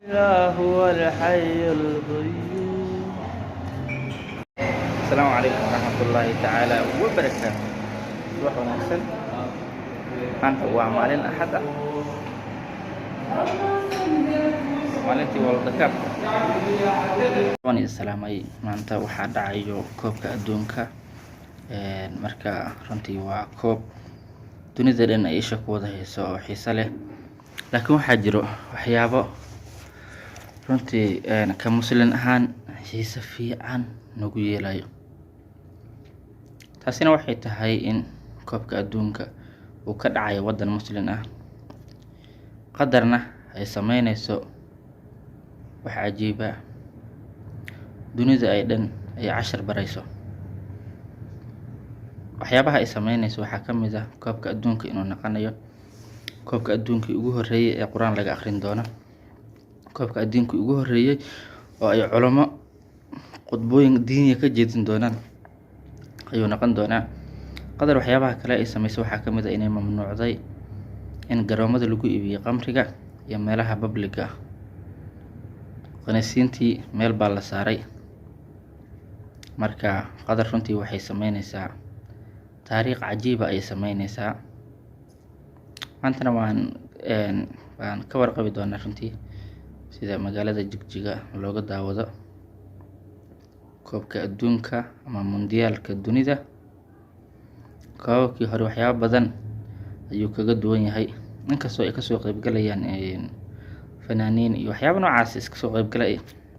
هو الحي القيوم. Asalaamu calaykum waraxmatullaahi tacaala wabarakaatu. Subax wanaagsan. Maanta waa maalin Axad ah, maalintii World Cup. Waan idin salaamay. Maanta waxaa dhacayo koobka adduunka. Marka runtii waa koob dunida dhan ay isha ku wada hayso oo xiiso leh, laakiin waxaa jiro waxyaabo runtii ka muslin ahaan xiiso fiican nagu yeelayo. Taasina waxay tahay in koobka adduunka uu ka dhacayo waddan muslin ah, Qatarna ay sameyneyso wax cajiiba, dunida ay dhan ay cashar barayso. Waxyaabaha ay sameyneyso waxaa ka mid ah koobka adduunka inuu noqonayo koobka adduunkii ugu horreeyay ee Qur-aan laga akhrin doono, koobka adduunkii ugu horreeyay oo ay culamo khudbooyin diiniya ka jeedin doonaan ayuu noqon doonaa. Qatar waxyaabaha kale ay sameysay waxaa ka mid ah inay mamnuucday in garoomada lagu iibiyo khamriga iyo meelaha public-ga ah. Khaniisiintii meel baa la saaray. Marka Qatar runtii waxay sameyneysaa taariikh cajiiba ayay sameyneysaa. Maantana waan ka warqabi doonaa runtii sida magaalada Jigjiga looga daawado koobka adduunka ama mundiyaalka dunida. Koobabkii hore waxyaabo badan ayuu kaga duwan yahay, inkastoo ay kasoo qeybgalayaan fanaaniin iyo waxyaabo noocaas iska soo qeybgalay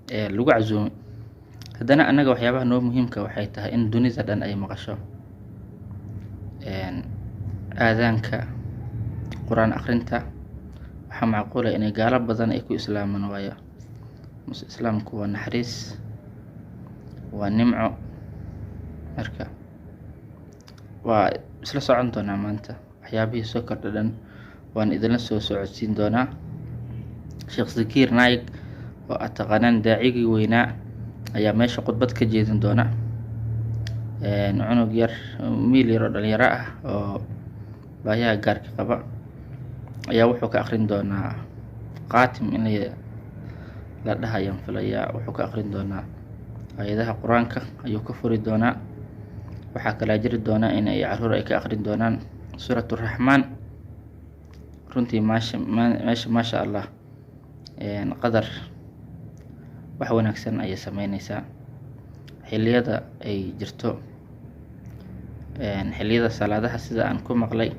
ee lagu casuumay, haddana annaga waxyaabaha noo muhiimka waxay tahay in dunida dhan ay maqasho aadaanka, Qur-aan akhrinta. Waxaa macquul ah inay gaalo badan ay ku islaamaan, waayo islaamku waa naxariis, waa nimco. Marka waa isla socon doonaa maanta waxyaabihii soo kordha dhan waan idinla soo socodsiin doonaa. Sheekh Zakiir Naik oo aad taqaanaan, daacigii weynaa, ayaa meesha khudbad ka jeedin doona. Cunug yar, miil yar oo dhalinyaro ah oo baahiyaha gaarka qaba ayaa wuxuu ka akhrin doonaa qaatim in la dhahayaan filayaa. Wuxuu ka akhrin doonaa aayadaha Qur-aanka ayuu ka furi doonaa. Waxaa kalaa jiri doonaa in ay caruur ay ka akhrin doonaan Suurat Raxmaan. Runtii maasha meesha, maasha Allah, Qatar wax wanaagsan ayay sameyneysaa. Xilliyada ay jirto xilliyada salaadaha, sida aan ku maqlay,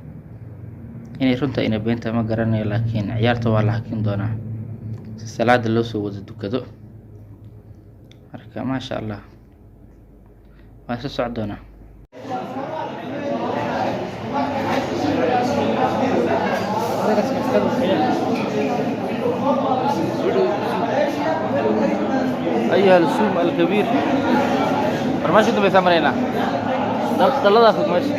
inay runta inay beenta ma garanayo, laakiin ciyaarta waa la hakin doonaa si salaada loo soo wada dukado. Marka maasha Allah, waan isla socon doonaa. أيها السوم الكبير، war meesha dambaysaa maraynaa, dalladaa fog meesha.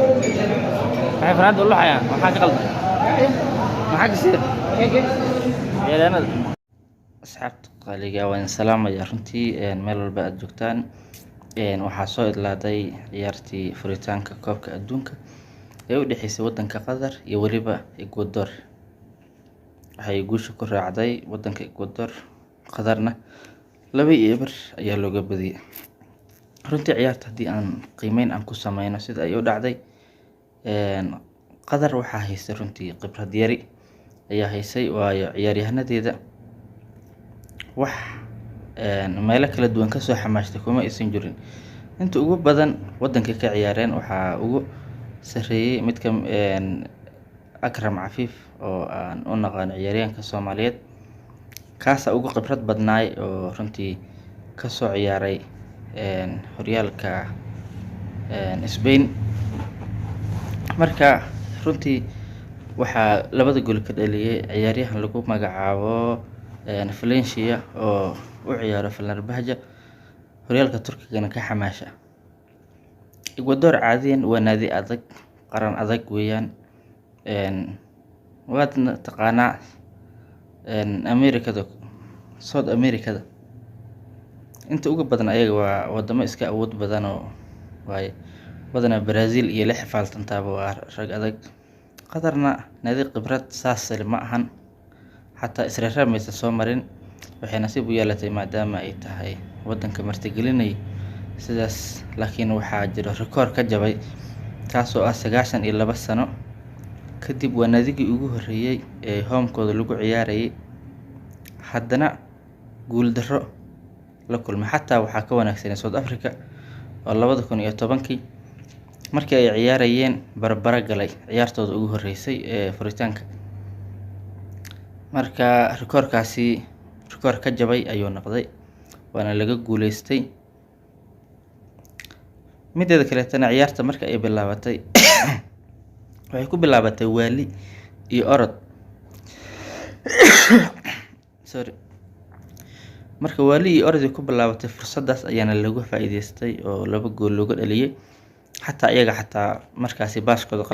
Maxay fanaanada u luxayaan? Maxaa ka qaldan? Maxaa ka sida ciyaaryahanada? Asxaabta qaaliga, waan salaamaya runtii meel walba aad joogtaan. Waxaa soo idlaaday ciyaartii furitaanka koobka adduunka ee u dhexeysay wadanka Qatar iyo weliba Ecuador. Waxay guusha ku raacday wadanka Ecuador, Qatarna 2-0 ayaa looga badiyay. Runtii ciyaarta haddii aan qiimeyn aan ku sameyno sida ay u dhacday, Qatar waxaa haystay runtii khibrad yari ayaa haysay, waayo ciyaaryahanadeeda wax meelo kala duwan kasoo xamaashtay kuma aysan jirin. Inta ugu badan wadanka ka ciyaareen waxaa ugu sareeyay midka Akram Cafiif oo aan u naqaano ciyaaryahanka Soomaaliyeed, kaasaa ugu khibrad badnaay oo runtii kasoo ciyaaray horyaalka Spain. Marka runtii waxaa labada gool ka dhaliyay ciyaaryahan lagu magacaabo Valencia oo u ciyaaro Fenerbahce, horyaalka Turkigana ka xamaasha. Ecuador caadiyan waa naadi adag, qaran adag weeyaan. Waadna taqaanaa Americada, South Americada inta ugu badan ayaga waa wadamo iska awood badan oo waaye badanaa Brazil iyo la xifaaltantaaba, waa rag adag. Qatarna naadi khibrad saas leh ma ahan, xataa isreereeb maysan soo marin. Waxay nasiib u yeelatay maadaama ay tahay wadanka martigelinay sidaas, laakiin waxaa jiro rikoor ka jabay, kaasoo ah 92 sano kadib waa naadigii ugu horreeyay ee homekooda lagu ciyaarayay haddana guuldarro la kulmay. Xataa waxaa ka wanaagsanay South Africa oo 2010-kii markii ay ciyaarayeen barbaro galay ciyaartooda ugu horreysay ee furitaanka. Marka rikoorkaasi rikoor ka jabay ayuu noqday, waana laga guuleystay. Mideeda kaleetana, ciyaarta marka ay bilaabatay waxay ku bilaabatay waali iyo orod, sorry. Marka waali iyo orod ay ku bilaabatay, fursadaas ayaana lagu faa'iideystay oo laba gool looga dhaliyay. Xataa iyaga xataa markaasi baaskooda